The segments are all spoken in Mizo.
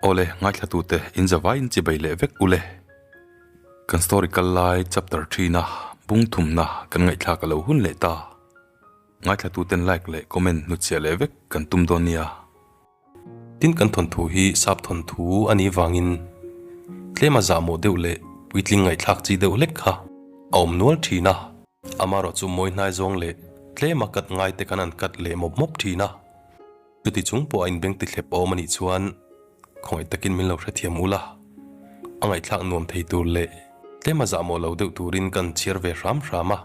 Awle, ngaithlatute in zavaiin chibai leh vek ule. Kan story kal lai chapter thina bung thumna kan ngaihthlak a lo hun leh ta. Ngaithlatuten like leh comment hnutchhiah leh vek kan tum dawn nia. Tin kan thawnthu hi sap thawnthu a nih vangin tlema zahmawh deuh leh puitling ngaihthlak chi deuh hlek kha a awm nual thin a. Amarawh chu mawi hnai zawng leh tlema cut ngai te kan an cut leh mawp mawp thin a. Chuti chung pawh a inbeng ti thlep awm a nih chuan khawngaih takin min lo hrethiam ula, a ngaihthlak nuam thei tur leh tlema zahmawh lo deuh turin kan chhiar ve hram hram a.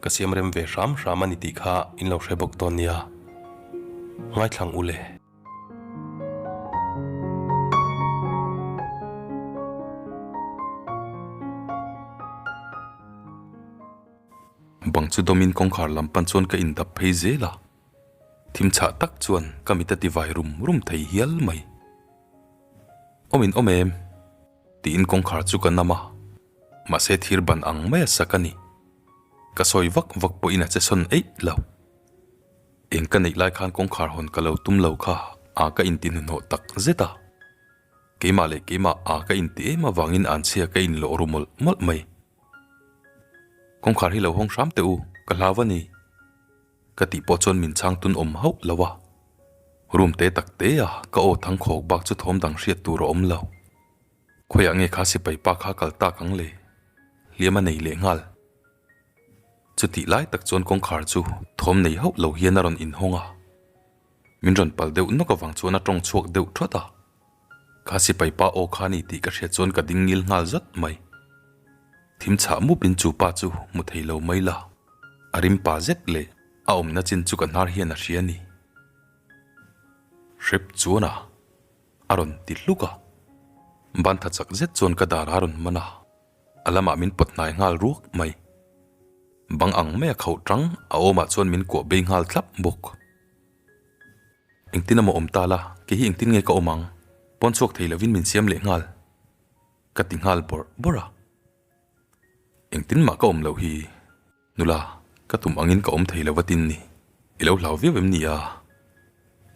Ka siam rem ve hram hram a ni tih kha in lo hre bawk dawn nia. Ngaithlang u le. Bang chu dawmin kawngkhar lam pan chuan ka indap phei zel a. Thim chhah tak chuan ka mit a ti vai rum rum thei hial mai. Awmin awm em? Tiin kawngkhar chu ka nam a. Mahse thir ban ang mai a sak a ni. Ka sawi vak vak pawhin a che sawn eih lo. Eng ka neih lai khan kawngkhar hawn ka lo tum lo kha a ka inti hnuhnawh tak zet a. Keimah leh keimah a ka inti em avangin anchhia ka inlawh ru mawlh mawlh mai. Kawngkhar hi lo hawng hram teh u, ka hlau a ni. Ka tih pawh chuan min chhang tun awm hauh lo a. Room te tak te a ka aw thang khawk bak chu thawm dang hriat tur a awm lo. Khawiah nge kha sipai pa kha kal tak ang le? Hliam a nei leh nghal. Chutih lai tak chuan kawngkhar chu thawm nei hauh lo hian a rawn inhawng a. Min rawn pal deuh nawk avang chuan a tawng chhuak deuh thawt a. Kha sipai pa aw kha ni tih ka hriat chuan ka ding ngil nghal zat mai. Thim chhah mupin chu pa chu hmu thei lo mai la. A rim pa zet leh a awmna chin chu ka hnar hian a hria a ni. Hrep chuan a. A rawn ti hluk a, ban tha chak zet chuan ka dar a rawn man a, a lamah min pawt hnai nghal ruak mai. Bang ang mai a khauh tang a awmah chuan min kuah bei nghal thlap bawk. Engtin emaw awm ta la, kei hi engtin nge ka awm ang? Pawn chhuak thei lovin min siam leh nghal. Ka ti nghal bawrh bawrh a. Engtin mah ka awm loh hi. Nula, ka tum angin ka awm thei lo vatin ni. I lo hlau viau em ni a?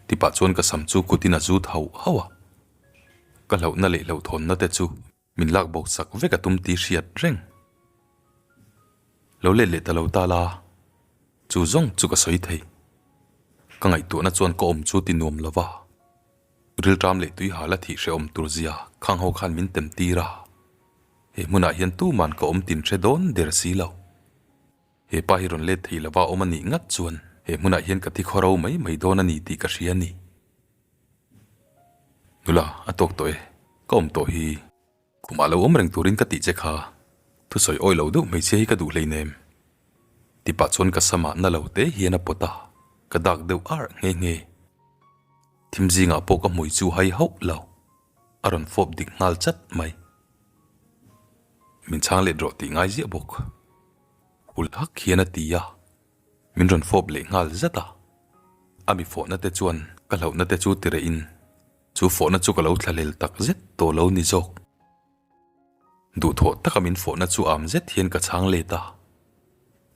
Tipah chuan ka sam chu kutin a zut hauh hauh a. Ka hlauhna leh hlauhthawnna te chu min lak bo sak vek a tum tih hriat reng. Lo let leh ta lo ta la, chu zawng chu ka sawi thei. Ka ngaihtuahna chuan ka awm chu ti nuam lo va. Rilṭam leh tui hal a thih hrehawm tur zia khang ho khan min tem tir a. He hmunah hian tuman ka awm tin hre dawn der si lo. He pa hi rawn let thei lova awm a nih ngat chuan he hmunah hian ka thi khawro mai mai dawn a ni tih ka hria a ni. Nula, a tawk tawh e, ka awm tawh hi. Khumah lo awm reng turin ka tih che kha, thusawi awi lo deuh hmeichhia hi ka duh hleinem. Tipah chuan ka samah na lo te hian a pawt a, ka dak deuh arh nghe nghe. Thim zingah pawh ka hmui chu hai hauh lo. A rawn fawp dik nghal chat mai. Min chhang let rawh tih ngai ziah bawk. Hul hak hian a ti a, min rawn fawp leh nghal zat a. A mi fawhna te chuan ka hlauhna te chu ti reh in chu fawhna chu ka lo thlahlel tak zet tawh lo ni zawk. Duhthawh taka min fawhna chu am zet hian ka chhang let a,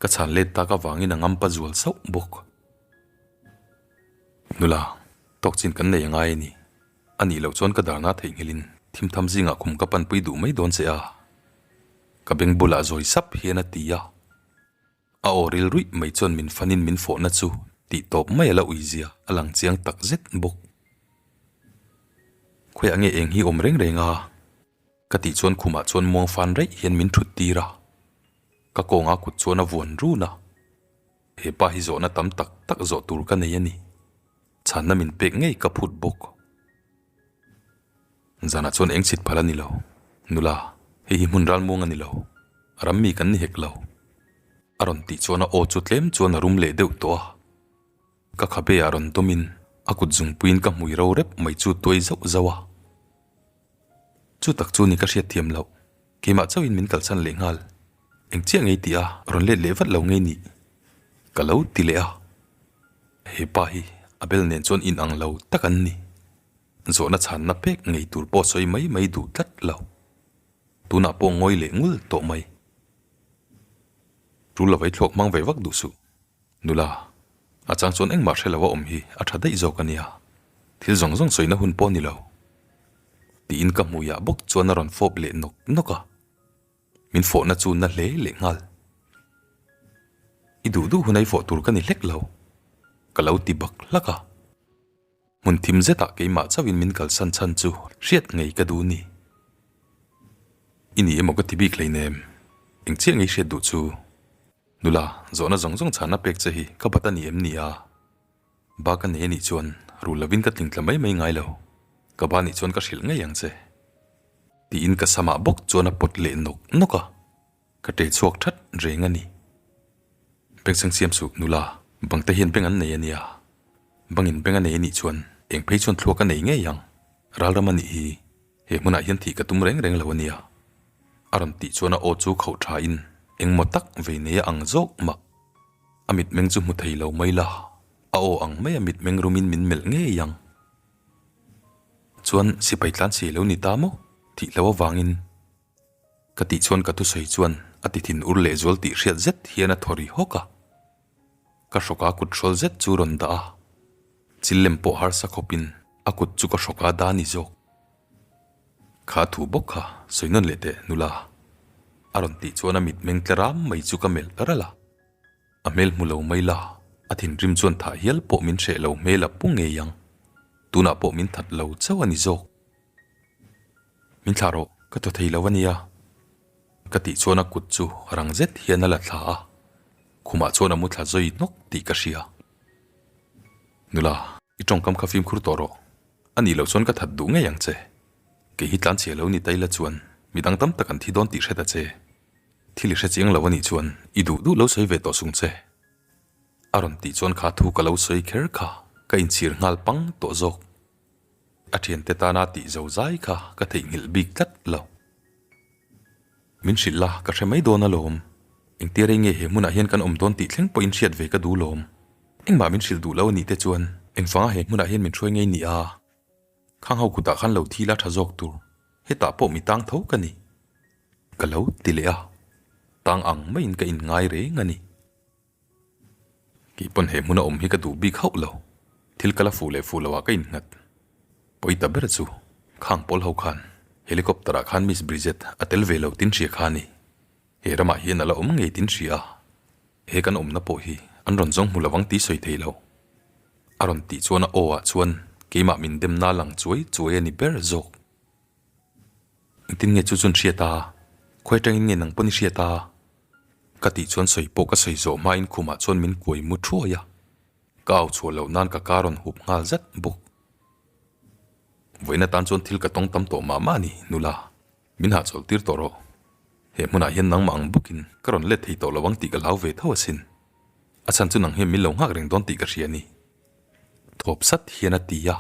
ka chhan let tak avangin a ngampa zual sauh bawk. Nula, tawk chin kan nei a ngai a ni. A nih loh chuan ka darna theihnghilhin thimtham zingah khum ka panpui duh mai dawn che a. Ka beng bulah zawi sap hian a ti a. A aw ril ruih mai chuan min fanin min fawhna chu tih tawp mai a la uizia a lang chiang tak zet bawk. Khawiah nge eng hi awm reng reng a? Ka tih chuan khumah chuan muang fan raih hian min thut tir a. Ka kawnga kut chuan a vuan run a. He pa hi zawhna tam tak tak zawh tur ka nei a ni. Chhanna min pek ngei ka phut bawk. Zanah chuan eng chhit phal a ni lo. Nula, hei hi hmun ralmuang a ni lo. A ram mi kan ni hek lo. A rawn tih chuan a aw chu tlem chuan a rum leh deuh tawh a. Ka khabe ah rawn dawmin a kut zungpuiin ka hmui ro rep mai chu tuai zauh zauh a. Chu tak chu ni ka hriat thiam loh. Keimah chauhin min kalsan leh nghal. Eng chiah ngei tih a rawn let leh vat lo ngei nih ka lo ti leh a. He pa hi a bel nen chuan in ang lo tak an ni. Zawhna chhanna pek ngei tur pawh sawi mai mai duh tlat lo. Tunah pawh ngawi leh ngul tawh mai. Tul lovai thluak hmang ve vak duh suh. Nula, a chang chuan engmah hre lo a awm hi a tha daih zawk a nia. Thil zawng zawng sawina hun pawh ni lo. Tiin ka hmuiah bawk chuan a rawn fawp leh nawk nawk a. Min fawhna chu na hle leh nghal. I duh duh hun a i fawh tur ka ni hlek lo. Ka lo ti bak hlak a. Hmun thim zetah keimah chauhin min kalsan chhan chu hriat ngei ka duh ni. I ni emaw ka ti bik hleinem. Eng chiah ngei hriat duh chu? Nula, zawhna zawng zawng chhanna pek che hi ka bat a ni em ni a? Ba ka nei anih chuan rul lovin ka tlingtla mai mai ngai lo. Ka ba nih chuan ka hrilh ngei ang che. Tiin ka samah bawk chuan a pawt leh nawk nawk a. Ka ṭe chhuak ṭhat reng a ni. Bengchheng siam suh nula, bangte hian beng an nei a nia. Bangin beng a nei anih chuan eng phei chuan thluak a nei ngei ang. Ralram a nih hi, he hmunah hian thih ka tum reng reng lo a nia. A rawn tih chuan a aw chu khauh ṭhain engmaw tak vei nei a ang zawk mah. A mitmeng chu hmu thei lo mai la, a aw ang mai a mitmeng rumin min melh ngei ang. Chuan sipai tlan si lo ni ta maw? Tih lo avangin ka tih chuan ka thusawi chuan a ti thin ur leh zual tih hriat zet hian a thaw ri hawk a. Ka hrawka kut hrawl zet chu rawn dah a, chil lem pawh harsa khawpin a kut chu ka hrawka dah a ni zawk. Kha thu bawk kha sawi nawn leh teh nula. A rawn tih chuan a mitmeng tle ram mai chu ka melh ral a. A hmel hmu lo mai la, a thinrim chuan thah hial pawh min hreh lo hmel a pu ngei ang. Tunah pawh min that lo chauh a ni zawk. Min thlah rawh, ka thaw thei lo a nia. Ka tih chuan a kut chu rang zet hian a la thla a, khumah chuan a mu thla zawi hnawk tih ka hria. Nula, i tawngkam kha fimkhur tawh rawh. A nih loh chuan ka that duh ngei ang che. Kei hi tlanchhia lo ni ta ila chuan midang tam tak an thi dawn tih hre ta che. Thil i hre chiang lo a nih chuan i duh duh lo sawi ve tawh sung che. A rawn tih chuan kha thu ka lo sawi kher kha ka inchhir nghal pang tawh zawk. A thiante tana tih zo zai kha ka theihnghilh bik tlat lo. Min hrilh la, ka hre mai dawn alawm. Engtia rei nge he hmunah hian kan awm dawn tih thleng pawhin hriat ve ka duh lawm. Engmah min hrilh duh lo a nih te chuan engvanga he hmunah hian min hruai ngei ni a? Khang ho kutah khan lo thi la tha zawk tur, hetah pawh mi tang tho ka ni. Ka lo ti leh a, tang ang maiin ka inngai reng a ni. Kei pawn he hmuna awm hi ka duh bik hauh lo, thil ka la fuh leh fuh loah ka innghat. Pawi ta ber chu, khang pawl ho khan helicopter ah khan Miss Bridget a tel ve lo tin hria kha a ni. He ramah hian a la awm ngei tin hria a, he kan awmna pawh hi an rawn zawng hmu lovang tih sawi thei lo. A rawn tih chuan a aw ah chuan keimah min demna lang chuai chuai a ni ber zawk. Engtin nge chu chuan hriat a? Khawi atangin nge nang pawn i hriat a? Ka tih chuan sawi pawh ka sawi zawh hmain khumah chuan min kuai mu thuai a, ka au chhuah loh nan ka ka rawn hup nghal zat bawk. Vawiin atan chuan thil ka tawng tam tawh mah mah a ni, nula. Min hahchawlh tir tawh rawh. He hmunah hian nangmah ang bawkin ka rawn let thei tawh lo ang tih ka hlau ve tho asin. A chhan chu nang hian min lo nghak reng dawn tih ka hria a ni. Thawp sat hian a ti a.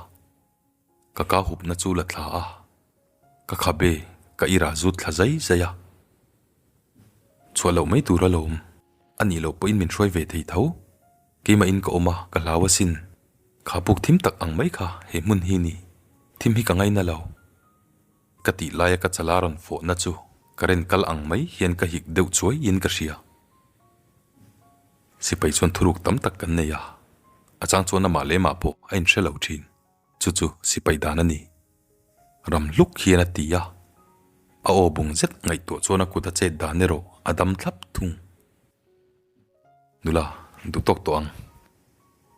Ka ka hupna chu la thla a, ka khabe ka i rah zut thla zai zai a. Chhuah loh mai tur alawm, a nih loh pawhin min hruai ve thei tho. Keimahin ka awm a, ka hlau asin. Kha buk thim tak ang mai kha he hmun hi ni, thim hi ka ngaina lo. Ka tih laia ka chala rawn fawhna chu current kal ang mai hian ka hik deuh chuaiin ka hria. Sipai chuan thuruk tam tak kan nei a, a chang chuan amah leh mah pawh a inhre lo thin. Chu chu sipai dan a ni. Ram hluk hian a ti a, a aw bung zet ngaihtuah chuan a kut a chet dan erawh a dam thlap thung. Nula, duh tawk tawh ang.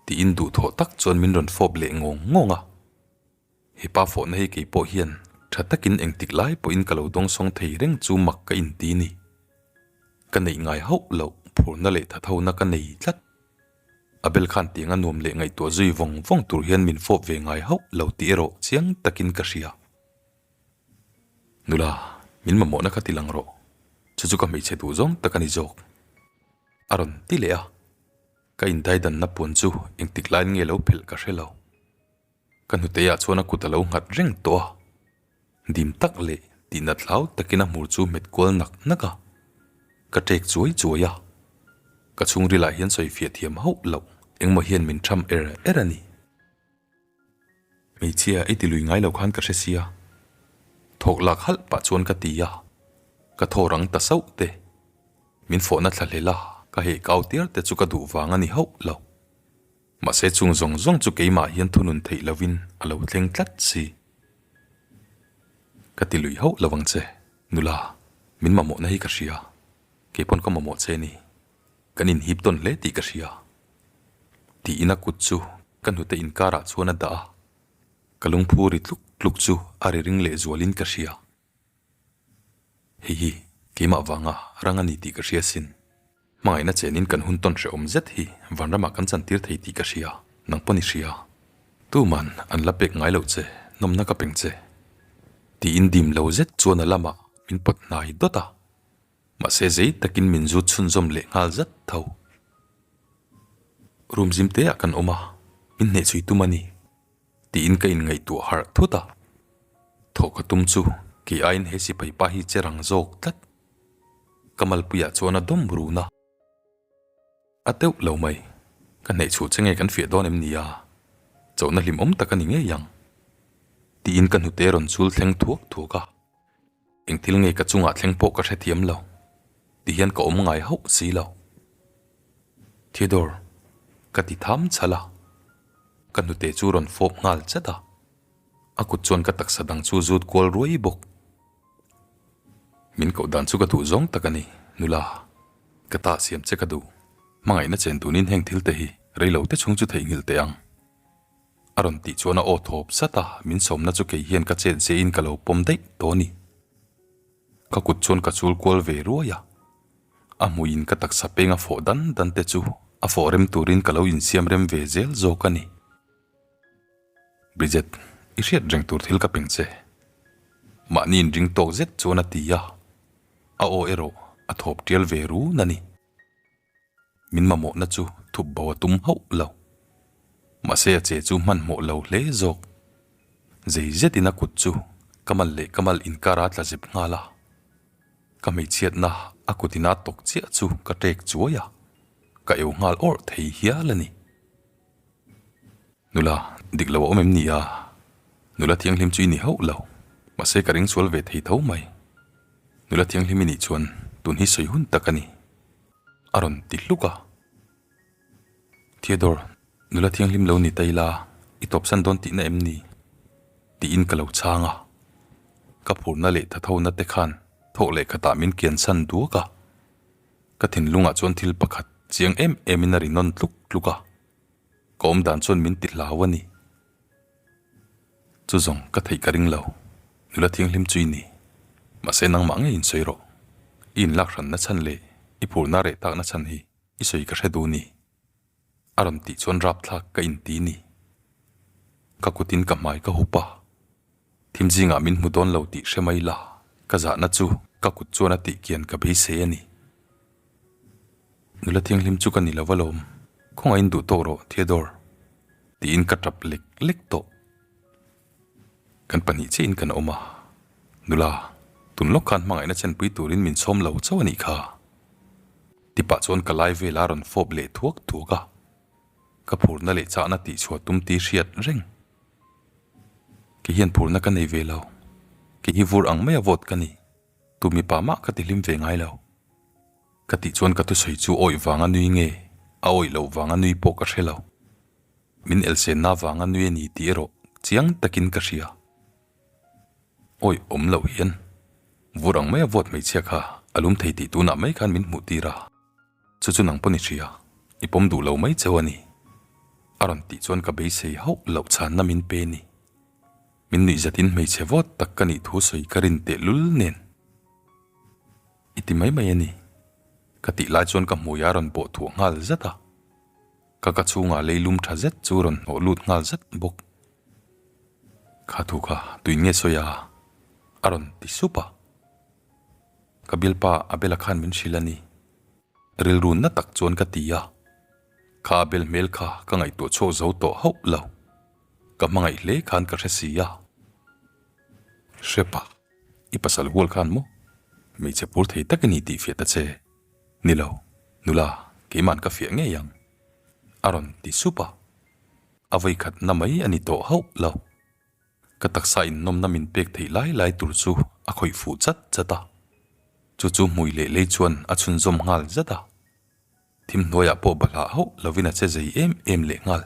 Tiin duhthawh tak chuan min rawn fawp leh ngawng ngawng a. He pa fawhna hi kei pawh hian tha takin engtik lai pawhin ka lo dawngsawng thei reng chu mak ka inti ni. Ka neih ngai hauh loh phurna leh thathona ka nei tlat. Abel khan tiang a nuam leh ngaihtuah zui vawng vawng tur hian min fawp ve ngai hauh lo tih erawh chiang takin ka hria. Nula, min mamawhna kha ti lang rawh. Chu chu ka hmeichhe duh zawng tak a ni zawk. A rawn ti leh a. Ka indaidanna puan chu engtik laiin nge lo phelh ka hre lo. Ka hnuteiah chuan a kut a lo nghat reng tawh a. Dim tak leh tihna thlau takin a hmur chu hmet kual nak nak a, ka ṭek chuai chuai a. Ka chhungrilah hian sawi fiah thiam hauh loh engmaw hian min ṭham er er a ni. Hmeichhia i ti lui ngai lo khan ka hre sia. Thawk lak halh pah chuan ka ti a, ka thaw rang ta sauh te. Min fawhna thla hlel a, ka heh kau tiar te chu ka duh vang a ni hauh lo. Mahse chung zawng zawng chu keimah hian thunun theih lovin a lo thleng tlat si. Ka ti lui hauh lo ang che, nula, min mamawhna hi ka hria, kei pawn ka mamawh che ni, kan inhip tawn hle tih ka hria. Tiin a kut chu ka hnute inkarah chuan a dah a, ka lungphu ri tluk tluk chu a ri ring lehzualin ka hria. Hei hi keimah vanga rang a ni tih ka hria sin. Hmangaihna chenin kan hun tawn hrehawm zet hi vanramah kan chantir thei tih ka hria, nang pawn i hria. Tuman an la pek ngai loh che, nawmna ka peng che. Tiin dim lo zet chuan a lamah min pawt hnai dawt a. Mahse zei takin min zut chhunzawm leh nghal zat tho. Room zim teah kan awm a, min hnehchhui tum a ni. Tiin ka inngaihtuah harh thut a, thawh ka tum chu kei aiin he sipai pa hi che rang zawk tlat. Ka malpuiah chuan a dawm run a, a teuh lo mai, ka hneih chhuh che nge kan fiah dawn em ni a, chauhna hlimawm tak a ni ngei ang. Tiin ka hnute rawn chul thleng thuak thuak a, engthil nge ka chungah thleng pawh ka hrethiam lo, tihian ka awm ngai hauh si lo. Theodore, ka ti tham chhal a, ka hnute chu rawn fawp nghal chat a, a kut chuan ka taksa dang chu zut kual ruai bawk. Min koh dan chu ka duh zawng tak a ni, nula, ka ta siam che ka duh, hmangaihna chen tunin heng thil te hi reilo te chhung chu theihnghilh teh ang. A rawn tih chuan a aw thawp sat a, min sawmna chu kei hian ka chet zehin ka lo pawm daih tawh a ni. Ka kut chuan ka chul kual ve ruai a, a hmuiin ka taksa peng a fawh dan dan te chu a fawh rem turin ka lo insiam rem ve zel zawk a ni. Bridget, i hriat reng tur thil ka peng che. Mahni inring tawk zet chuan a ti a, a aw erawh a thawp tial ve run a ni. Min mamawhna chu thup bo a tum hauh lo. Mahse a che chu hmanhmawh lo hle zawk. Zei zetin a kut chu ka mal leh ka mal inkar a tla zep nghal a. Ka hmeichhiatna a kutin a tawk chiah chu ka ṭek chuai a, ka eu nghal awrh thei hial a ni. Nula, dik lo a awm em ni a? Nula thianghlim chu i ni hauh lo, mahse ka ring sual ve thei tho mai. Nula thianghlim i nih chuan tun hi sawi hun tak a ni. A rawn ti hluk a. Theodore, nula thianghlim lo ni ta ila, i tawpsan dawn tihna em ni? Tiin ka lo chhang a. Ka phurna leh thathona te khan thawk leh khatah min kiansan duak a. Ka thinlungah chuan thil pakhat chiang em emin a ri nawn tluk tluk a. Ka awm dan chuan min ti hlau a ni. Chu zawng ka theih ka ring lo, nula thianghlim chu i ni. Mahse nangmah ngei in sawi rawh. I inlak hranna chhan leh i phurna reh takna chhan hi i sawi ka hre duh ni. A rawn tih chuan rapthlak ka inti ni. Ka kutin ka hmai ka hup a. Thim zingah min hmu dawn lo tih hre mai la, ka zahna chu ka kut chuan a tih kian ka beisei a ni. Nula thianghlim chu ka ni lo alawm, khawngaihin duh tawk rawh Theodore, tiin ka tap lek lek tawh. Kan pahnih chiahin kan awm a, nula, tun lawk khan hmangaihna chenpui turin min sawm lo chauh a nih kha. Tipah chuan ka lai vela rawn fawp leh thuak thuak a, ka phurna leh chahna tihchhuah tum tih hriat reng. Kei hian phurna ka nei ve lo, kei hi vur ang maia vote ka ni, tu mipa mah ka ti hlim ve ngai lo. Ka tih chuan ka thusawi chu awih vanga nui nge, a awih loh vanga nui pawh ka hre lo. Min elsenna vanga nui a ni tih erawh chiang takin ka hria. Awih awm loh hian vur ang maia vote hmeichhia kha a lum thei tih tunah mai khan min hmuh tir a. Chu chu nang pawn i hria, i pawm duh lo mai cheu a ni. A rawn tih chuan ka beisei hauh loh chhanna min pe ni. Min nuih zatin hmeichhe vawt tak ka nih thu sawi ka rin teh lul nen. I ti mai mai a ni. Ka tih lai chuan ka hmui a rawn bawh thuah nghal zat a. Ka ka chhungah leilum tha zet chu rawn hnawh lut nghal zat bawk. Kha thu kha tuin nge sawi a? A rawn ti sup a. Ka bialpa Abel-a khan min hrilh a ni. Rilru na tak chuan ka ti a. Kha Abel hmel kha ka ngaihtuah chhuak zo tawh hauh lo. Ka hmangaih hle khan ka hre si a. Hrepa, i pasal hual khan maw? Hmeichhe phur thei tak i ni tih fiah ta che. Ni lo, nula, keima'n ka fiah ngei ang. A rawn ti sup a. A vawikhatna mai a ni tawh hauh lo. Ka taksa innawmna min pek theih lai lai tur chu a khawih fuh chat chat a, chu chu hmui leh lei chuan a chhunzawm nghal zat a. Thim hnuaiah pawh bahlah hauh lovin a che zei em em leh nghal.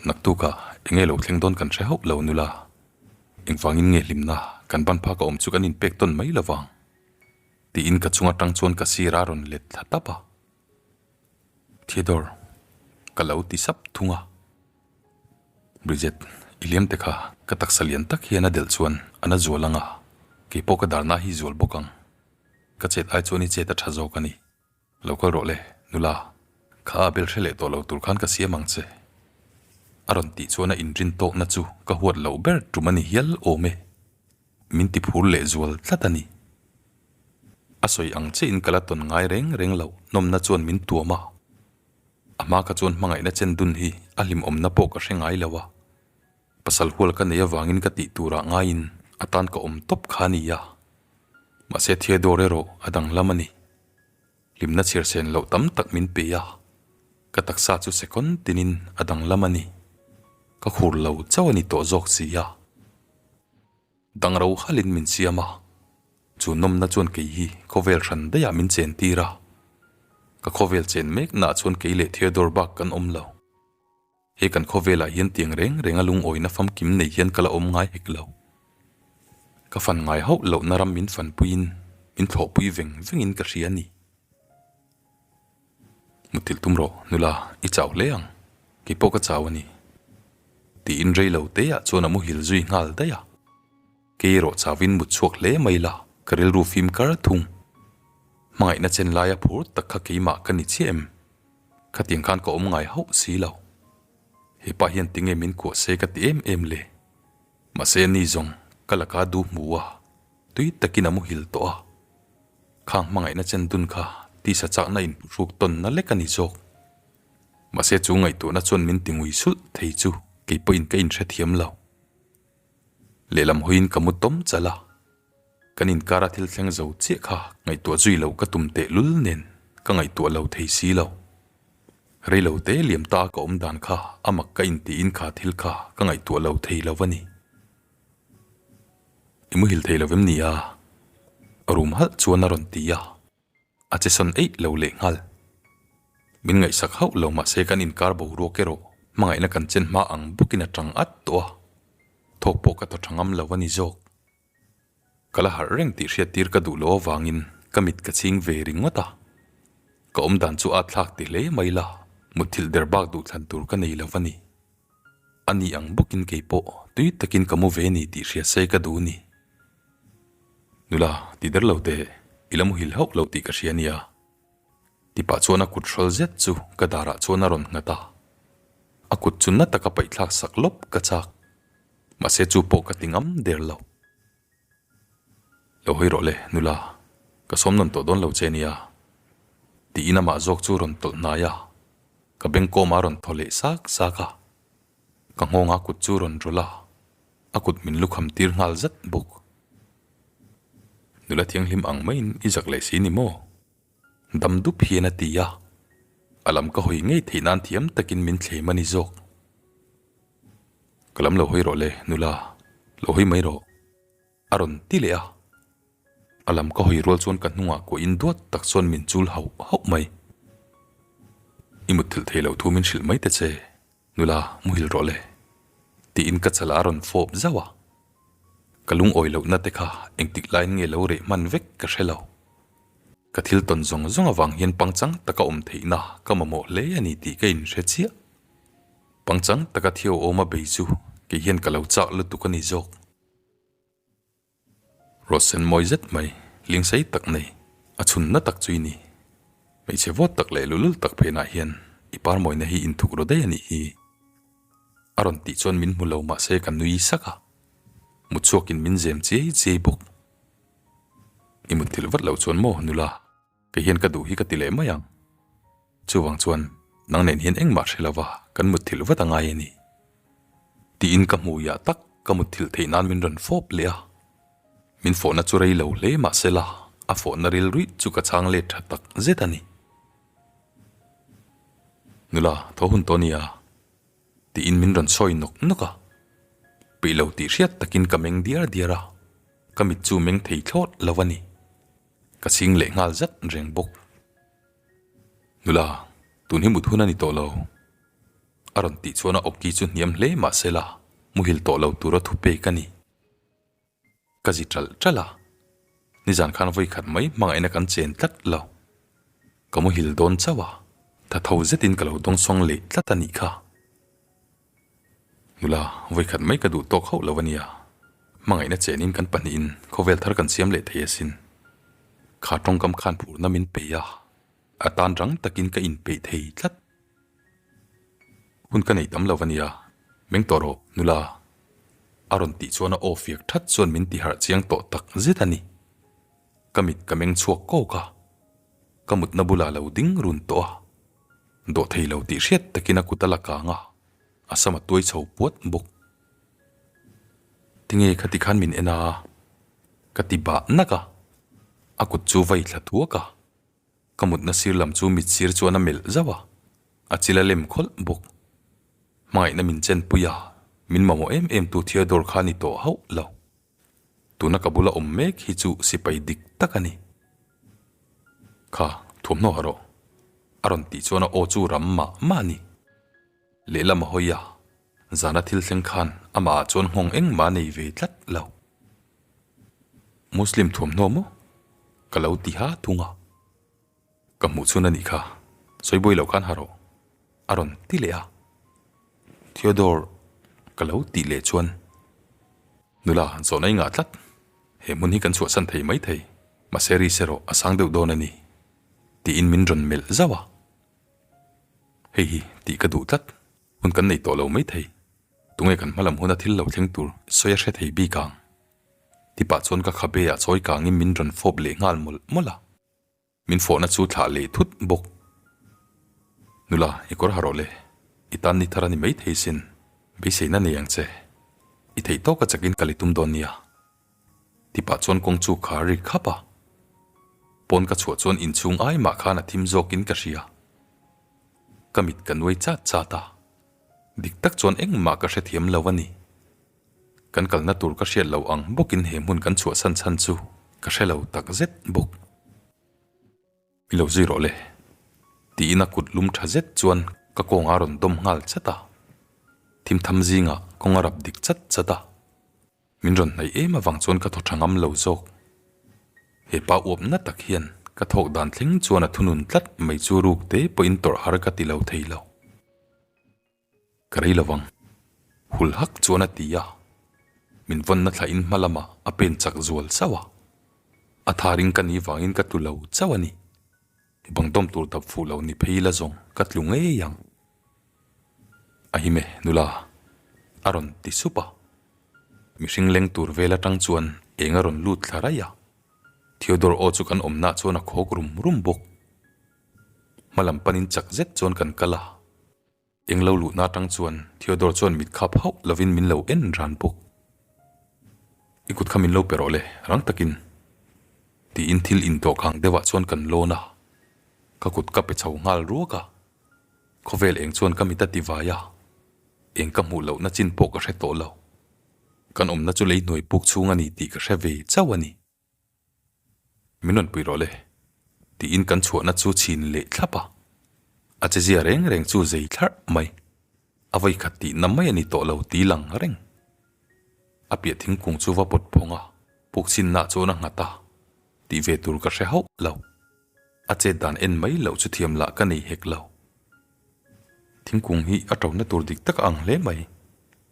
Naktukah enge lo thleng dawn kan hre hauh lo nula. Engvangin nge hlimna kan ban phak a awm chu kan inpek tawn mai lo vang? tiin ka chung atang chuan ka sir a rawn let thla tap a. Theodore, ka lo ti sap thung a. Bridget, i liam te kha ka taksa lian tak hian a delh chuan a na zual ang a, keipawh ka darna hi zual bawk ang. Ka chet ai chuan i chet a tha zawk a ni. Lo kal rawh le, nula. Kha a bel hre leh tawh lo tur khan ka siam ang che. A rawn tih chuan a inrin tawkna chu ka huat loh ber tum a ni hial awm e. Min ti phur leh zual tlat a ni. A sawi ang chiahin ka la tawn ngai reng reng lo, nawmna chuan min tuam a. A hma kha chuan hmangaihna chen dun hi a hlimawmna pawh ka hre ngai lo a. Pasal hual ka nei avangin ka tih turah ngaiin a tan ka awm tawp kha a ni a. Mahse Theodore erawh a danglam a ni. Hlimna chhiar sen loh tam tak min pe a, ka taksa chu second tinin a danglam a ni. Ka khur lo chauh a ni tawh zawk si a. Dang ro halin min siam a, chu nawmna chuan kei hi khawvel hran daihah min chen tir a. Ka khawvel chen meknaah chuan kei leh Theodore bak kan awm lo. He kan khawvelah hian tiang reng renga lungawina famkim nei hian ka la awm ngai hek lo. Ka fan ngai hauh lohna ram min fanpuiin min thlawhpui veng vengin ka hria a ni. Muthilh tum rawh, nula, i chau hle ang. Kei pawh ka chau a ni. Tiin rei lo teah chuan a muhil zui nghal daih a. Kei erawh chauin mut chhuak hle mai la, ka rilru fim kar thung. Hmangaihna chen laia phur tak kha keimah ka ni chiah em? Khatiang khan ka awm ngai hauh si lo. He pa hian tinge min kuah se ka ti em em le. Mahse ani zawng ka laka du hmu a, tui takin a muhil tawh a. Khang hmangaihna chen dun kha tisa chakna inphuhruk tawnna lek a ni zawk. Mahse chu ngaihtuahna chuan min ti ngui sulh thei chu kei pawhin ka inhrethiam lo. Lehlam hawiin ka mu tawm chal a, kan inkara thil thleng zo chiah kha ngaihtuah zui loh ka tum teh lul nen ka ngaihtuah lo thei si lo. Rei lo te liam ta ka awm dan kha a mak ka intiin kha thil kha ka ngaihtuah lo thei lo a ni. I muhil thei lo vem ni a? Rum halh chuan a rawn ti a. A che sawn eih lo leh nghal. Min ngaihsak hauh lo mahse kan inkar boruak erawh hmangaihna kan chen hma ang bawkin a tang at tawh a, thawk pawh ka thaw tha ngam lo a ni zawk. Ka la harh reng tih hriattir ka duh loh avangin ka mit ka ching ve ringawt a. Ka awmdan chu a thlak ti hle mai la, mutthilh der bak duhthlan tur ka nei lo a ni. A ni ang bawkin kei pawh tui takin ka mu ve ni tih hria se ka duh ni. Nula, ti der lo teh, i la muhil hauh lo tih ka hria nia. Tipah chuan a kut hrawl zet chu ka darah chuan a rawn nghat a. A kut chu na taka paihthlak sak lawp ka chak. Mahse chu pawh ka ti ngam der lo. Lo hawi rawh le, nula, ka sawm nawn tawh dawn lo che nia. Tiin amah zawk chu rawn tawlh hnai a, ka bengkawm a rawn thaw leh sak sak a. Ka nghawnga kut chu rawn rawlh a, a kut min lukham tir nghal zat bawk. Nula thianghlim ang maiin i zak leh si ni maw? Dam dup hian a ti a, a lam ka hawi ngei theih nan thiam takin min thlem a ni zawk. Ka lam lo hawi rawh le, nula, lo hawi mai rawh, a rawn ti leh a. A lam ka hawi rual chuan ka hnungah kuahin duat tak chuan min chul hauh hauh mai. I mutthilh thei loh thu min hrilh mai ta che, nula, muhil rawh le, tiin ka chalah a rawn fawp zauh a. Ka lungawi lohna te kha engtik laiin nge lo reh hman vek ka hre lo. Ka thil tawn zawng zawng avang hian pangchang taka awm theihna ka mamawh hle a ni tih ka inhre chiah. Pangchang taka thio awma bei chu kei hian ka lo chak lutuk a ni zawk. Rawhsen mawi zet mai, lingsei tak nei, a chhunna tak chu i ni. Hmeichhe vawt tak leh luhlul tak phenah hian i parmawina hi inthuk ru daih a nih hi. A rawn tih chuan min hmu lo mahse ka nui sak a, mutchhuakin min zem chiai chiai bawk. I mutthilh vat loh chuan maw nula, kei hian ka duh hi ka ti leh mai ang. Chuvang chuan nang nen hian engmah hre lova kan mutthilh vat a ngai a ni. Tiin ka hmuiah tak ka mutthilh theih nan min rawn fawp leh a. Min fawhna chu rei lo hle mahsela a fawhna rilruih chu ka chhang let tha tak zet a ni. Nula, tho hun tawh nia. Tiin min rawn sawi nawk nawk a. Peih lo tih hriat takin ka meng diar diar a, ka mit chu meng thei thlawt lo a ni. Ka chhing leh nghal zat reng bawk. Nula, tun hi mut hun a ni tawh lo. A rawn tih chuan a awki chu hniam hle mahse la, muhil tawh lo tura thu pek a ni. Ka zi ṭalh ṭalh a, nizan khan vawi khat mai hmangaihna kan chen tlat lo. Ka muhil dawn chauh a, tha tho zetin ka lo dawngsawng leh tlat a nih kha. Nula, vawi khat mai ka duh tawk hauh lo a nia. Hmangaihna chenin kan pahnihin khawvel thar kan siam leh thei asin. Kha tawngkam khan phurna min pe a, a tan rang takin ka inpeih thei tlat. Hun ka nei tam lo a nia, meng tawh rawh nula. A rawn tih chuan a aw fiak that chuan min ti harh chiang tawh tak zet a ni. Ka mit ka meng chhuak kawk a, ka mutna bulah lo ding run tawh a. Dawh thei lo tih hriat takin a kut a la kang a, a sam a tuai chho puat bawk. Tinge khati khan min en a? Ka ti bah nak a, a kut chu vai thla thuak a. Ka mutna sir lam chu mit sir chuan a melh zauh a, a chil a lem khawlh bawk. Hmangaihna min chenpui a, min mamawh em em tu Theodore kha a ni tawh hauh lo. Tuna ka bula awm mek hi chu sipai dik tak a ni. Kha, thuamhnaw ha rawh. A rawn tih chuan a aw chu ram mah mah a ni. Lehlam a hawi a, zana thil thleng khan amah ah chuan nghawng engmah a nei ve tlat lo. Muslim thuamhnaw maw? Ka lo ti ha thung a. Ka hmuh chhun a nih kha, sawi buai loh khan ha rawh. A rawn ti leh a. Theodore ka lo tih leh chuan, Nula, zawhna i ngah tlat. He hmun hi kan chhuahsan thei mai thei, mahse ri se rawh a sang deuh dawn a ni. Tiin min rawn melh zauh a. Hei hi tih ka duh tlat, hun kan nei tawh lo mai thei. Tunge kan hmalam huna thil lo thleng tur sawi a hre thei bik ang? Ti pah chuan ka khabe ah chawi kangin min rawn fawp leh nghal mawlh mawlh a. Min fawhna chu thlah leh thut bawk. Nula, i kawr ha rawh le. I tan ni thar a ni mai thei sin. Beiseina nei ang che. I theih tawka chakin kal i tum dawn nia. Ti pah chuan kawng chu khar ri khap a. Pawn ka chhuah chuan inchhung ai mah khan a thim zawkin ka hria. Ka mit ka nuai chat chat a. Dik tak chuan engmah ka hrethiam lo a ni. Kan kalna tur ka hriat lo ang bawkin he hmun kan chhuahsan chhan chu ka hre lo tak zet bawk. I lo zui rawh le, tiin a kut lum tha zet chuan ka kawng a rawn dawm nghal chat a. Thim tham zingah kawng a rap dik chat chat a. Min rawn hnaih em avang chuan ka thaw tha ngam lo zawk. He pa uap na tak hian ka thawk dan thleng chuan a thunun tlat mai chu ruk te pawhin tawrh har ka ti lo thei lo. Ka rei lo vang. Hul hak chuan a ti a, min vawnna thla in hma lamah a pen chak zual chauh a. A tharing ka nih vangin ka tlu lo chauh a ni. Bang dawm tur dap fuh lo ni phei la zawng ka tlu ngei ang. A him e, nula, a rawn ti sup a. Mihring leng tur vel atang chuan eng a rawn lut thla raih a. Theodore aw chu kan awmnaah chuan a khawk rum rum bawk. Hma lam panin chak zet chuan kan kal a. Eng lo luhna atang chuan Theodore chuan mit khap hauh lovin min lo en ran bawk. I kut kha min lo pe rawh le, rang takin. Tiin thil indawhkang deuhah chuan kan lawn a, ka kut ka pe chho nghal ruak a. Khawvel eng chuan ka mit a ti vai a, eng ka hmuh lohna chin pawh ka hre tawh lo. Kan awmna chu lei hnuai puk chhung a ni tih ka hre ve chauh a ni. Min rawn pui rawh le, tiin kan chhuahna chu chhin leh thlap a. A chezia reng reng chu zei thlarh mai. A vawi khat tihna mai a ni tawh lo ti lang reng. A piah thingkung chu va pawt phawng a, puk chhinna chuan a nghat a, tih ve tur ka hre hauh lo. A chet dan en mai loh chu thiam lah ka nei hek lo. Thingkung hi a ṭona tur dik tak a ang hle mai,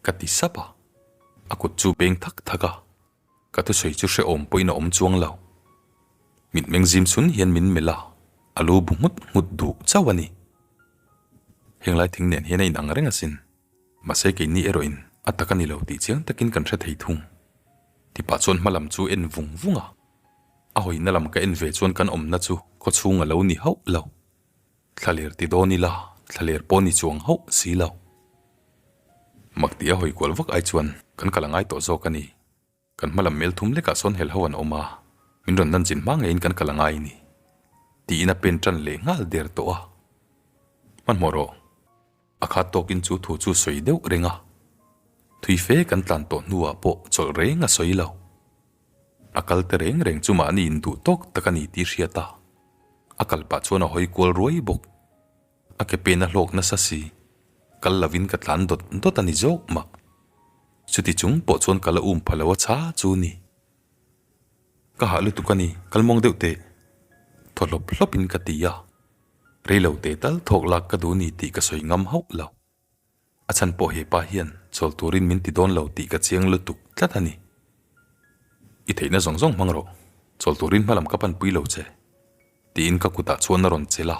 ka ti sap a. A kut chu peng thak thak a. Ka thusawi chu hrehawm pawhin a awm chuang lo. Mitmeng zim chhun hian min melh a, a lu bu nghut nghut duh chauh a ni. Henglai thing nen hian a inang reng asin. Mahse keini erawhin a tak a ni lo tih chiang takin kan hre thei thung. Tipah chuan hma lam chu en vung vung a. A hawina lam ka en ve chuan kan awmna chu khawchhung a lo ni hauh lo. Thlaler ti dawn ila, thlaler pawh ni chuang hauh si lo. Mak tih a hawi kual vak ai chuan kan kal a ngai tawh zawk a ni. Kan hma lam mel thum lekah sawn hel ho an awm a, min rawn lan chin hma ngeiin kan kal a ngai ni. Tiin a pen tan leh nghal der tawh a. Hmanhmawh rawh. A khat tawkin chu thu chu sawi deuh reng a. Thui fe kan tlan tawh hnuah pawh chawlh reng a sawi lo. A kal te reng reng chu mahni induh tawk tak a ni tih hriat a, a kal pah chuan a hawi kual ruai bawk. A ke pen a hlawk nasa si, kal lovin ka tlan dawt dawt a ni zawk mah. Chuti chung pawh chuan ka la um pha lo a cha chu ni. Ka hah lutuk a ni, kal mawng deuh teh. Thaw hlawp hlawpin ka ti a. Rei lo teh tal thawk lak ka duh ni tih ka sawi ngam hauh lo. A chhan pawh he pa hian chawl turin min ti dawn lo tih ka chiang lutuk tlat a ni. I theihna zawng zawng hmang rawh, chawl turin hmalam ka panpui lo che. Tiin ka kutah chuan a rawn chelh a.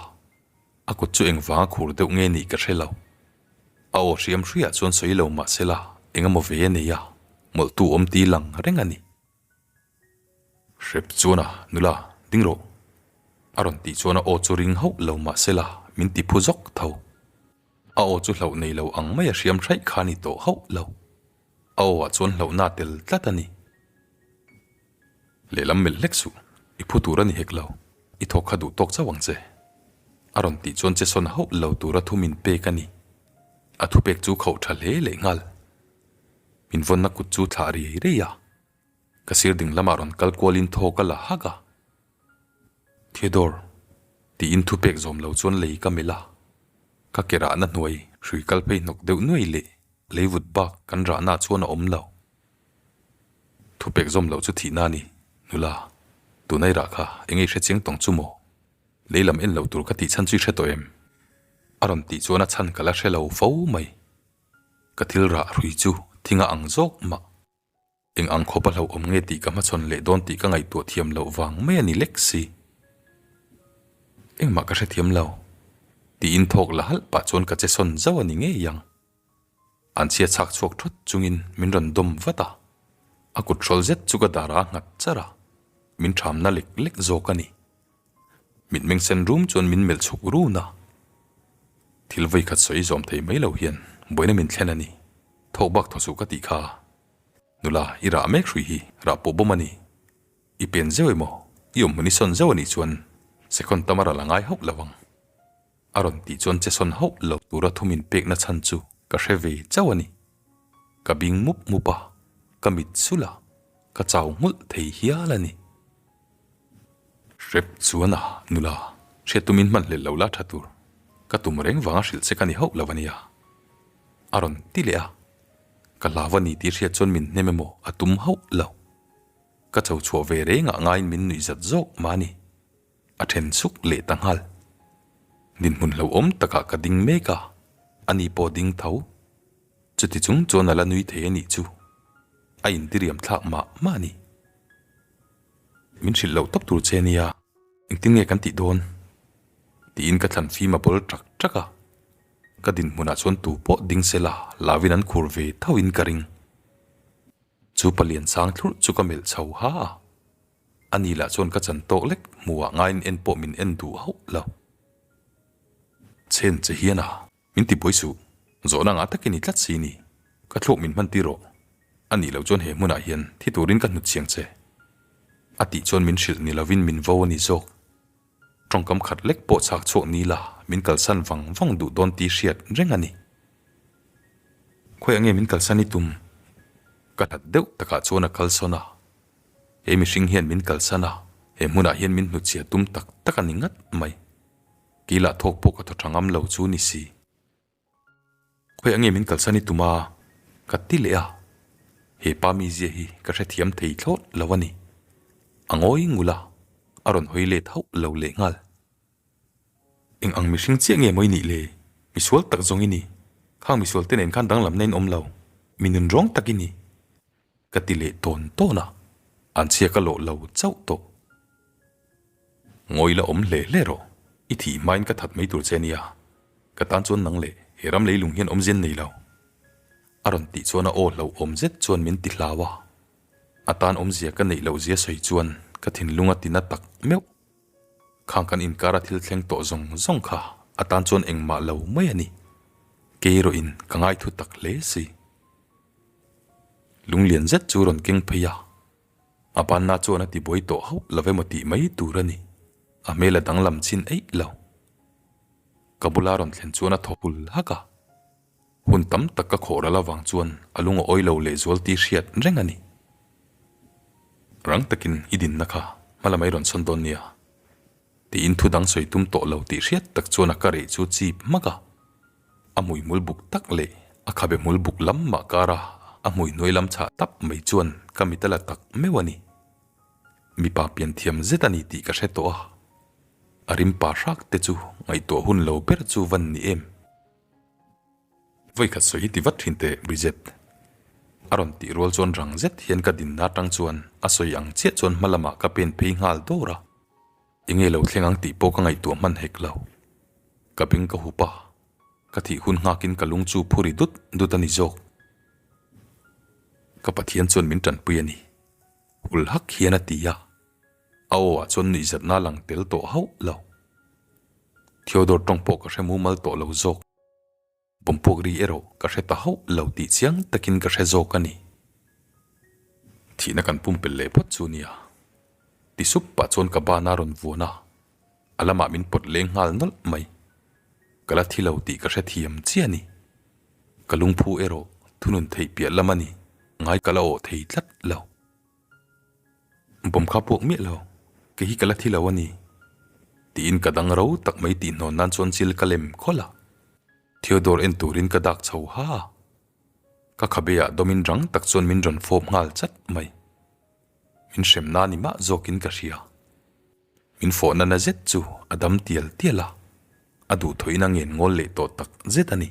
A kut chu engvanga khur deuh nge nih ka hre lo. A aw hriam hruiah chuan sawi lo mah sela eng emaw ve a nei a, mawlhtu awm ti lang reng a ni. Hrep chuan a, nula, ding rawh. A rawn tih chuan a aw chu ring hauh lo mah sela min ti phu zawk tho. A aw chu hlauh nei lo ang mai a hriam hraih kha a ni tawh hauh lo. A aw ah chuan hlauhna a tel tlat a ni. Lehlam melh hlek suh, i phu tur a ni hek lo, i thawk kha duh tawk chauh ang che. A rawn tih chuan che sawn hauh lo tura thu min pek a ni. A thupek chu khauh tha hle leh nghal. Min vawnna kut chu thlah riai riai a. Ka sir ding lamah rawn kal kualin thaw ka la hak a. Theodore, tiin thupek zawm lo chuan lei ka melh a. Ka ke rahna hnuai hrui kal phei hnawk deuh nuai leh lei vut bak kan rahna chuan a awm lo. Thupek zawm loh chu thihna a ni, nula. Tuna i rah kha eng ei hre chiang tawng chu maw? Lei lam en loh tur ka tih chhan chu i hre tawh em? A rawn tih chuan a chhan ka la hre lo fo mai. Ka thil rah hrui chu thinga ang zawk mah. Eng ang khawp a hlauhawm nge tih ka hmachhawn leh dawn tih ka ngaihtuah thiam loh vang mai a ni lek si. Engmah ka hrethiam lo. Tiin thawk la halh pah chuan ka che sawn zauh a ni ngei ang. An chhia chhak chhuak thawt chungin min rawn dawm vat a. A kut hrawl zet chu ka dar ah a nghat char a. Min thamna lek lek zawk a ni. Mitmeng sen rum chuan min melh chhuk run a. Thil vawi khat sawi zawm thei mai lo hian buaina min thlen a ni. Thawk bak thaw suh ka tih kha. Nula, i rah mek hrui hi rah pawh bawm a ni. I pen zeuh emaw, i awm hmun i sawn zeuh a nih chuan second tam a ral a ngai hauh lo ang. A rawn tih chuan che sawn hauh lo tura thu min pekna chhan chu ka hre ve chauh a ni. Ka bing mup mup a, ka mit sulh a, ka chau nghulh thei hial a ni. Hrep chuan a, nula, hriat tumin hman hlelh lo la tha tur. Ka tum reng vanga hrilh che ka ni hauh lo a nia. A rawn ti leh a. Ka hlau a ni tih hriat chuan min hnem emaw a tum hauh lo. Ka cho chhuah ve rengah ngaiin min nuih zat zawk mah a ni. A then suk leh ta nghal. Dinhmun hlauhawm takah ka ding mek a, ani pawh ding tho. Chuti chung chuan a la nui thei a nih chu. A intiriam thlak mah mah a ni. Min hrilh loh tawp tur che nia, engtin nge kan tih dawn? Tiin ka thlan fim a bawl ṭak ṭak a. Ka dinhmunah chuan tu pawh ding se la, lavin an khur ve thoin ka ring. Chu palian sang thlurh chu ka melh chho ha a. Ani lah chuan ka chan tawk lek hmuhah ngaiin en pawh min en duh hauh lo. Chen che hian a, min ti buai suh. Zawhna ngah takin i tlat si ni. Ka thluak min hman tir rawh. A nih loh chuan he hmunah hian thi turin ka hnut chiang che. A tih chuan min hrilh ni lovin min vo a ni zawk. Tawngkam khat lek pawh chhak chhuak ni la min kalsan vang vang duh dawn tih hriat reng a ni. Khawiah nge min kalsan i tum? Ka hlat deuh takah chuan a kalsawn a. He mihring hian min kalsan a, he hmunah hian min hnutchhia tum tak tak a ni ngat mai. Kei lah thawk pawh ka thaw tha ngam lo chu ni si. Khawiah nge min kalsan i tum a? Ka ti leh a. He pa mizia hi ka hrethiam thei thlawt lo a ni. A ngawi ngul a, a rawn hawi let hauh lo leh nghal. Eng ang mihring chiah nge maw i nih le? Misual tak zawng i ni. Khang misual te nen khan danglamna in awm lo. Mi nunrawng tak i ni. Ka ti leh tawn tawn a, an chhia ka lawh lo chauh tawh. Ngawi la awm hle hle rawh, i thih hmain ka that mai tur che nia, ka tan chuan nang leh he ram leilung hian awmzia nei lo. A rawn tih chuan a aw hlauhawm zet chuan min ti hlau a, a tan awmzia ka neih loh zia sawi chuan ka thinlung a ti na tak meuh. Khang kan inkara thil thleng tawh zawng zawng kha a tan chuan engmah lo mai a ni. Kei erawhin ka ngaithu tak hle si. Lunglian zet chu rawn keng phei a, a banna chuan a ti buai tawh hauh lo emaw tih mai tur a ni. A hmel a danglam chin eih lo. Ka bula rawn thlen chuan a thaw hul hak a. Hun tam tak ka khawh ral avang chuan a lung a awi lo lehzual tih hriat reng a ni. Rang takin i dinna kha hma lamah i rawn sawn dawn nia. Tiin thu dang sawi tum tawh lo tih hriat tak chuan a ka reh chu chip hmak a. A hmui hmul buk tak leh a khabe hmul buk lam mah kara a hmui hnuai lam chhah tap mai chuan ka mit a la tak meuh a ni. Mipa pian thiam zet a ni tih ka hre tawh a, a rim pa hrak te chu ngaihtuah hun lo ber chu van ni em. Vawikhat sawi hi ti vat thin teh Bridget. A rawn tih rual chuan rang zet hian ka dinna atang chuan a sawi ang chiah chuan hma lamah ka pen phei nghal dawr a. Enge lo thleng ang tih pawh ka ngaihtuah hman hek lo. Ka beng ka hup a, ka thih hun nghakin ka lung chu phuri dut dut a ni zawk. Ka Pathian chuan min tanpui a ni. Hul hak hian a ti a, a aw ah chuan nuihzatna a lang tel tawh hauh lo. Theodore tawng pawh ka hre mumal tawh lo zawk. Pawmpuak ri erawh ka hre ta hauh lo tih chiang takin ka hre zawk a ni. Thihna kan pumpelh leh phawt chu nia. Ti sup pah chuan ka ban a rawn vuan a, a lamah min pawt leng nghal nawlh mai. Ka la thi lo tih ka hre thiam chiah a ni. Ka lungphu erawh thunun theih piah lam a ni, ngai ka la awh thei tlat lo. Bawm kha puak miah lo, kei hi ka la thi lo a ni, tiin ka dang ro tak mai tih hnawn nan chuan chil ka lem khawlh a. Theodore en turin ka dak chho ha a, ka khabe ah dawmin rang tak chuan min rawn fawp nghal chat mai. Min hremna ni mah zawkin ka hria. Min fawhna na zet chu a dam tial tial a, a duhthawhin a ngen ngawl leh tawh tak zet a ni.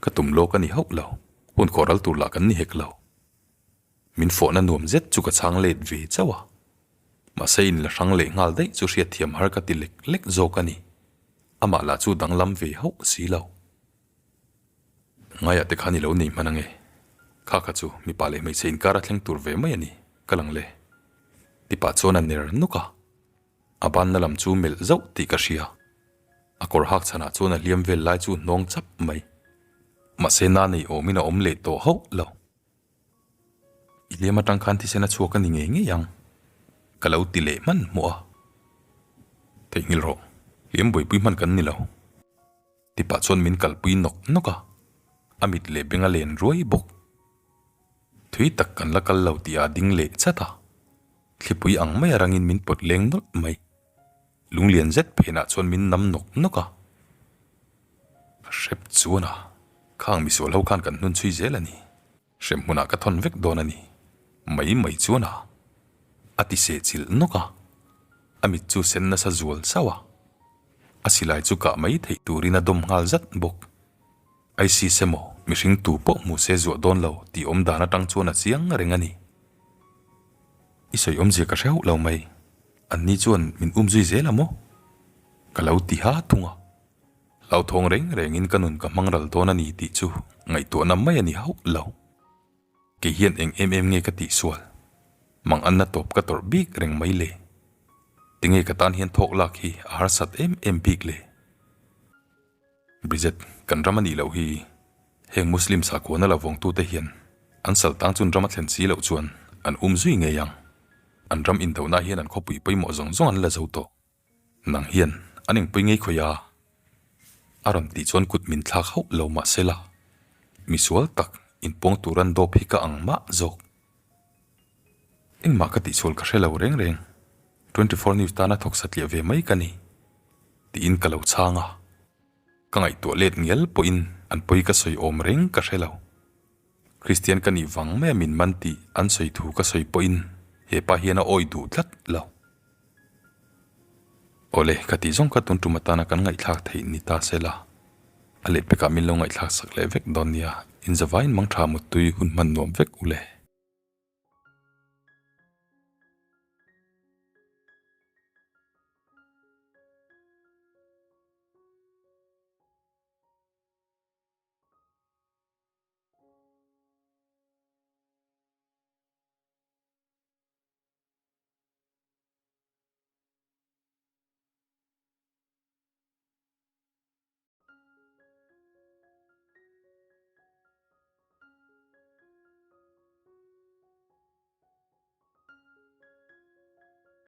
Ka tum lawk a ni hauh lo, hun khawh ral tur lah kan ni hek lo. Min fawhna nuam zet chu ka chhang let ve chauh a, mahse in la hrang leh nghal daih chu hriatthiam har ka ti lek lek zawk a ni. Amah lah chu danglam ve hauh si lo. Ngaiah te khan i lo nei hman ange. Kha kha chu mipa leh hmeichhe inkar a thleng tur ve mai a ni, ka lang le. Tipa chuan a ner nuk a, a banna lam chu melh zauh tih ka hria. A kawr hak chhanah chuan a hliam vel lai chu hnawng chap mai. Mahse na nei awmin a awm leh tawh hauh lo. I hliam atang khan thisen a chhuak a ni ngei ngei ang, ka lo ti leh hman hmuh a. Theihnghilh rawh, hliam buaipui hman kan ni lo. Tipah chuan min kalpui nawk nawk a, a mit leh beng a len ruai bawk. Thui tak kan la kal lo tih a ding leh chat a, thlipui ang mai a rangin min pawt leng nawlh mai. Lunglian zet phenah chuan min nam nawk nawk a. Hrep chuan a, khang misual ho khan kan hnun chhui zel a ni. Hrem hmunah ka thawn vek dawn a ni. Mai mai chuan a, a ti seh chilh nawk a. A mit chu sen nasa zual sauh a. A silai chu kah mai theih turin a dawm nghal zat bawk. ISIS emaw mihring tu pawh hmu se zuah dawn lo tih awm dan atang chuan a chiang reng a ni. I sawi awmzia ka hre hauh lo mai. Anni chuan min um zui zel a maw? Ka lo ti ha thung a. Hlauthawng reng rengin ka nun ka hmang ral dawn a ni tih chu ngaihtuahna mai a ni hauh lo. Kei hian eng em em nge ka tihsual? Mang anna tawp ka tawrh bik reng mai le. Tinge ka tan hian thawk lak hi a harsat em em bik le? Bridget, kan ram a nih loh hi heng Muslim sakhuana la vawngtute hian an saltang chun ram a thlen si loh chuan an um zui ngei ang. An ram indohna hian an khawpui pawimawh zawng zawng an la zo tawh. Nang hian an engpui ngei khawi a? A rawn tih chuan kut min thlak hauh lo mah se la, misual tak inpuang tur an dawp hi ka ang mah zawk. Engmah ka tihsual ka hre lo reng reng, 24 news tana thawk satliah ve mai ka ni, tiin ka lo chhang a. Ka ngaihtuah let ngial pawhin an pawi ka sawi awm reng ka hre lo. Kristian ka nih vang mai a min man tih an sawi thu ka sawi pawhin he pa hian a awih duh tlat lo. Awle, ka tih zawng kha tun tum atana kan ngaihthlak theih ni ta se la, a lehpekah min lo ngaihthlak sak leh vek dawn nia, inzavaiin mangtha muttui hun hman nuam vek u le.